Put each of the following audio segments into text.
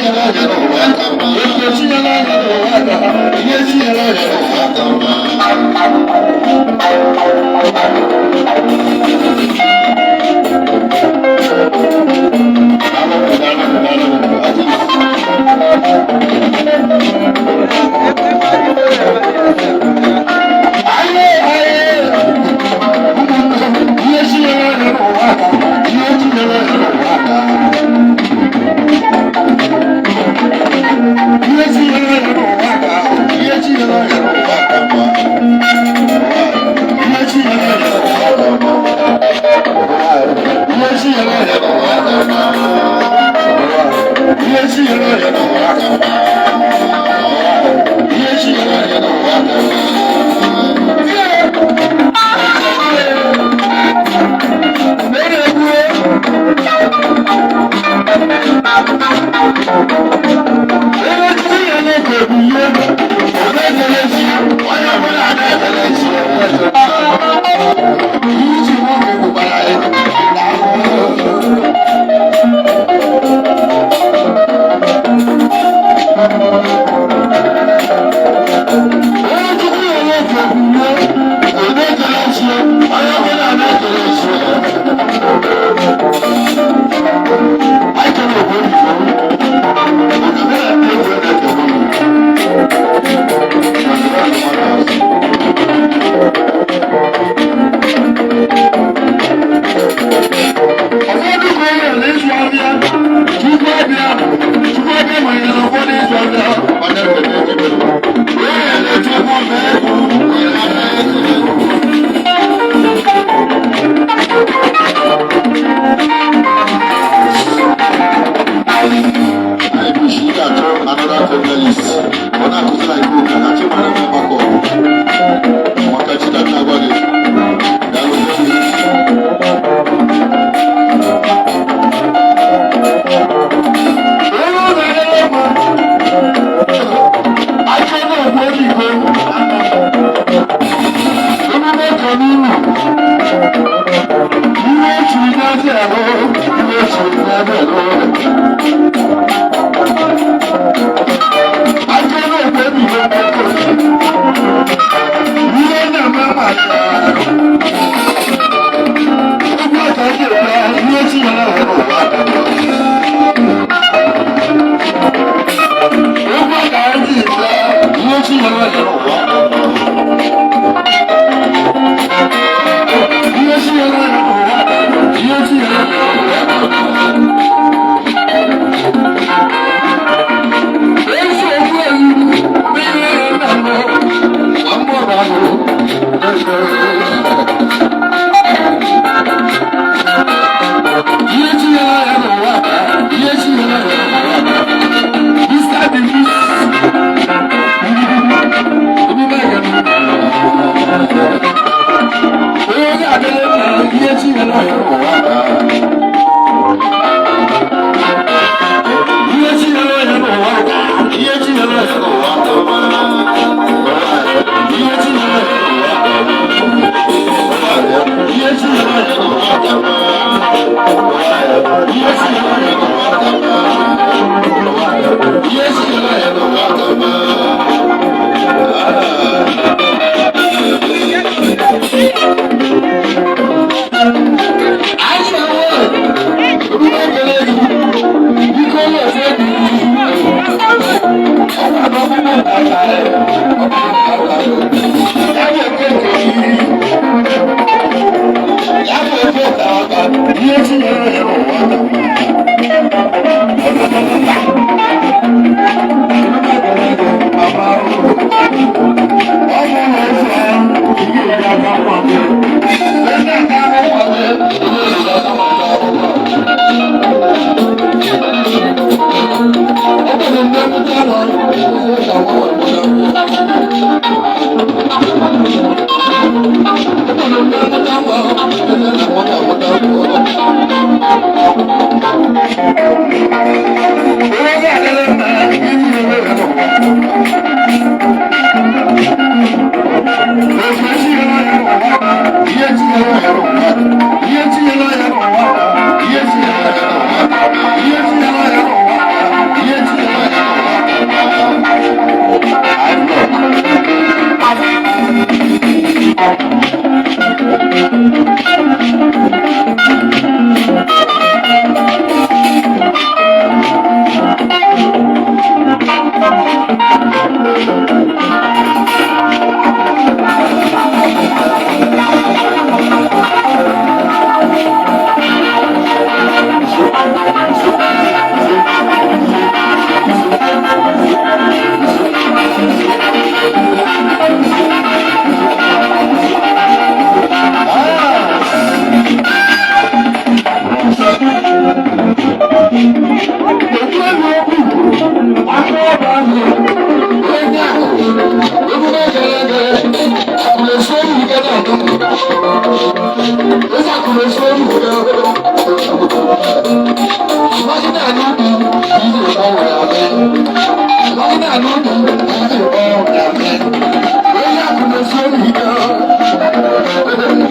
Tinyere anya n'ụwa ka mma. Ihe tinyere anya n'ụwa ka ihe tinyere anya n'ụwa ka mma. Aye, aye. Ihe tinyere anya n'ụwa ka ihe tinyere anya n'ụwa ka ihe tinyere anya n'ụwa ka ihe tinyere anya n'ụwa ka mma. Ihe tinyere anya n'ụwa ka mma. Ihe tinyere anya n'ụwa ka mma. Ihe tinyere anya n'ụwa ka mma. Ihe tinyere anya n'ụwa ka mma. Ụfọdụ ka ụlọ na-ezu abịa, Chukwu abịa, Chukwu abịa manyere ụfọdụ ịzụ abịa. Onye na-echekwa ọba ego. I wish you ga-achọ another journalist. Ọ na-akụzi na nke ụka na Chimara na ọgbakọ maka Chika na-agwa gị. Daalụ. Onye ụlọ ya mma, aka na-ekwu ejikọ, emume ka n'ihu, ihe echiri n'azị ahụ, ihe echiri n'azị ahụ. Aka na-ekwu ejikọ, ihe na-eme maka egwu aka ndị ebe ihe tinyere ha n'ụwa aka. Egwu aka ndị ebe ihe tinyere ha n'ụwa aka. Ihe tinyere ha n'ụwa aka. Ihe tinyere ha n'ụwa aka. Ezi okwu ewu, mmiri nna m, mmụọ ahụ. Ihe tinyere ya n'ụwa aka. Ihe tinyere ya n'ụwa aka. Mr. Davis. Emume ga onye ga-adịrị mma ihe tinyere ya n'ụwa aka. Ihe tinyere ya n'ụwa aka. Ihe tinyere ya n'ụwa aka. Ihe tinyere ya n'ụwa aka. Ihe tinyere ya n'ụwa aka. Ihe tinyere ya n'ụwa aka. Ihe tinyere ya n'ụwa aka. Anyị na-enwe emume ekele gị, biko ụlọ eze gị. Ọnwa abụọ aka ya bụ oke nke gị. Ya bụ oke ka aka ihe tinyere ya n'ụwa aka.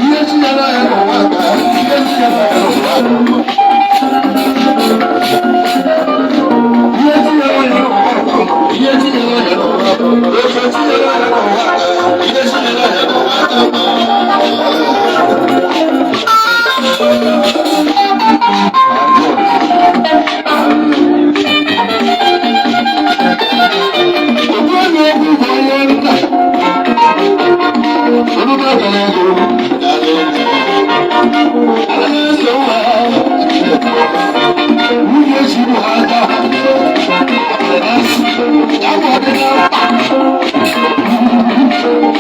Ihe tinyere ya n'ụwa ka ihe tinyere ya n'ụwa ka ihe tinyere ya n'ụwa ka ihe tinyere ya n'ụwa ka ofe tinyere ya n'ụwa ka ihe tinyere ya n'ụwa ka. Ogbu onye okwu bụ onye nta. Olùkọ́ àgbàlá ego. Ala na-ese ụwa. Nwunye si bụ ha aka. Ya bụ ọdị na mkpa.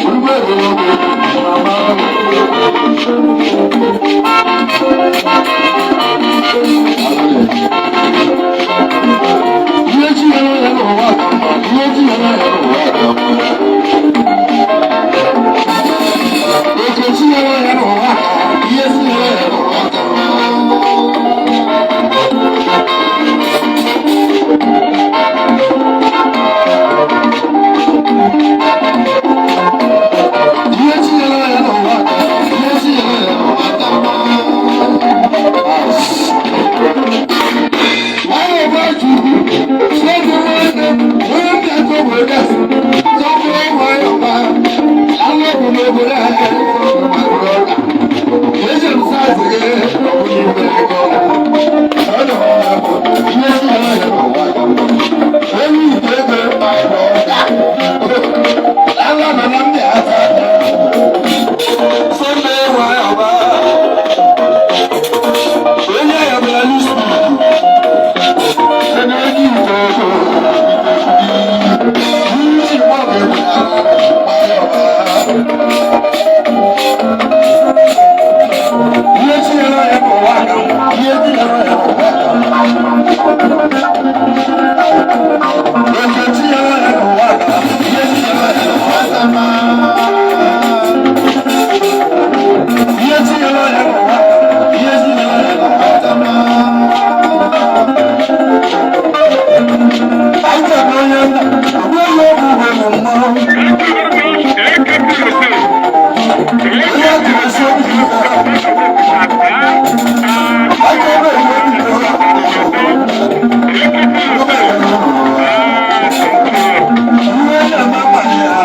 Olùkọ́ àgbàlá ego. Ihe tinyere ya n'ụwa ka mma. Ihe tinyere ya n'ụwa ka mma. Oke tinyere ya n'ụwa ka ihe tinyere ya n'ụwa ka mma. Ihe tinyere ya n'ụwa ka ihe tinyere ya n'ụwa ka mma. Nwayọ bụ Chukwu, sọgụ nwanne, onye mbịakọ wee gasị, sọgụ nwayọ ba, alụ bụ n'obodo anyị, ọka. Eji m saịtị gị, ọ bụ n'ime ego. Ọ nọ ihe tinyere ya n'ụwa ka mma. Onye ite ego ọka. Ala nọ na ndị ata. Sọnde nwayọ ba. Onye ya bịara n'isi. Onye ite ego. Ndị mmadụ nwayọ ba. Ihe tinyere ya n'ụwa ka mma. Ihe tinyere ya n'ụwa ka mma. Oke tinyere ya n'ụwa ka ihe tinyere ya n'ụwa ka mma. Ihe tinyere ya n'ụwa ka ihe tinyere ya n'ụwa ka mma. Anyị bụ onye nna, ọ bụghị okwu bụ mmanwụ. Onye atụrụ esi obi ike. Aka ebe enwe obi ike. Ihe na-eme mmadụ ya.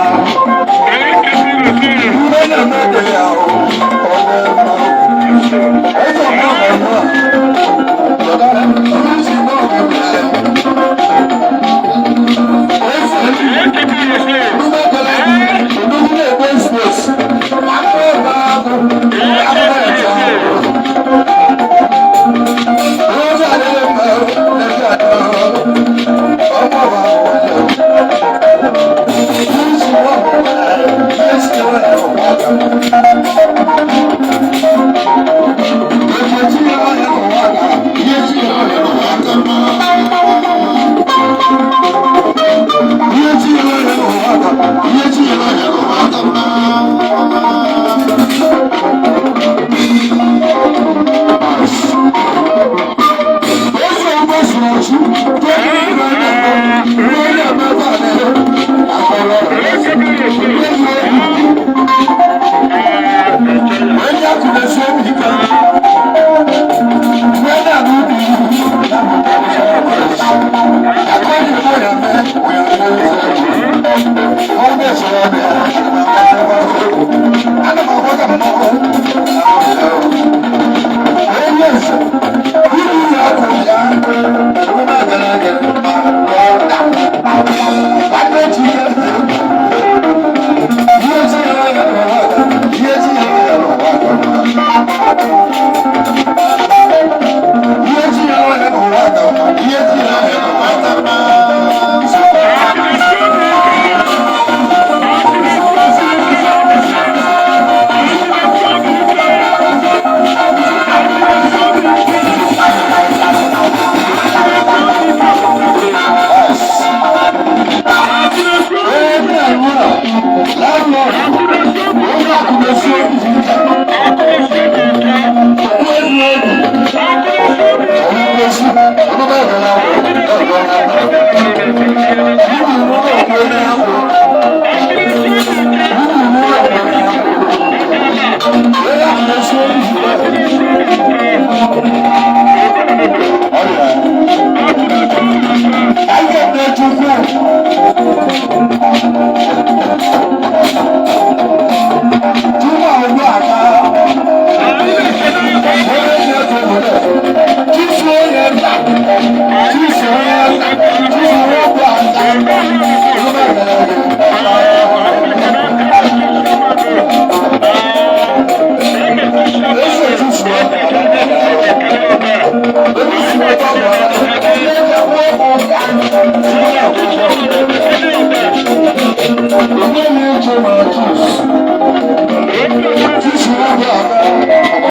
Ihe na-eme dị ya ahụ. Eze ọma ọma. Onye isi mma ọma ya. Eze Ndúgbò na-egbe space. Akụ ebe agụ. Akụ na-eche ahụ. Ụzọ adịghị mma. Ezi adịghị. Ọkwa bụ ahụ. Isi nwa bụ esi nwa ya ụwa aka. Ihe tinyere ya n'ụwa aka. Ihe tinyere ya n'ụwa aka. Ihe tinyere ya n'ụwa aka. Ihe tinyere ya n'ụwa aka. Eze ọgbọ sụrụ ọchụ. Onye emebe a na-ere. Akọrọ. Onye akụna-esi obi ike. Mgbe na-anụ ubi akọghị m ya mee onye sọrọ m ya. Ana m agwa ka mmanwụ onye nze uru ya akụ ya omume agara aga.